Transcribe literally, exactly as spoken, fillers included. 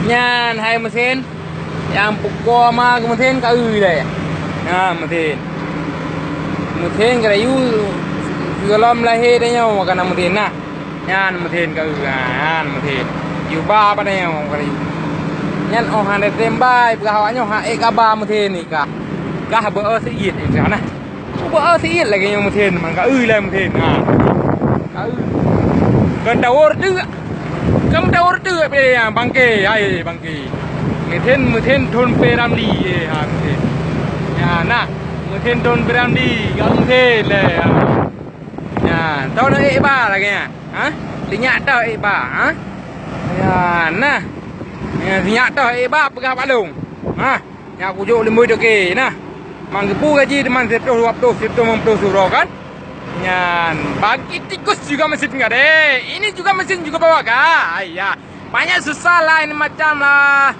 Nyan hai meusén, nyang peukoe ma keu meusén ka eu lé. Nyan meusén. Meusén ka rayu sigohlom lahé tanyoe ka na meusén na. Nyan meusén ka eu, nyan meusén. Yuba pada nyoe ka rayu. Nyan oh hana tem bai peugah awak nyoe ha ék kaba meusén ni kah. Kah beu seuiet insya Allah. Ubak seuiet lagèe nyoe meusén, man ka eu lé meusén. Ha. Ka eu. Kon tawor teuk. Kon tawor teuk pih ya, bangke, hai bangke. Meusén, meusén thon P Ramli, eh, ha, meusén. Ya, nah. Meusén thon P Ramli, ka meusén lé, ha. Ya, thon ék ba lagèe nyan. Ha? Sinyak toh ék ba, ha? Ya, nah. Ya, sinyak toh ék ba peugah bak lôn. Ha? Nyak kujok limbui toke nah. Mang geupeu gaji teuma siratoh dua ploh, siratoh limong ploh siuroe kan? Nyan, bagi tikus juga mesin ka deh. Ini juga mesin juga bawa ka. Ayah. Banyak susah lain macam lah.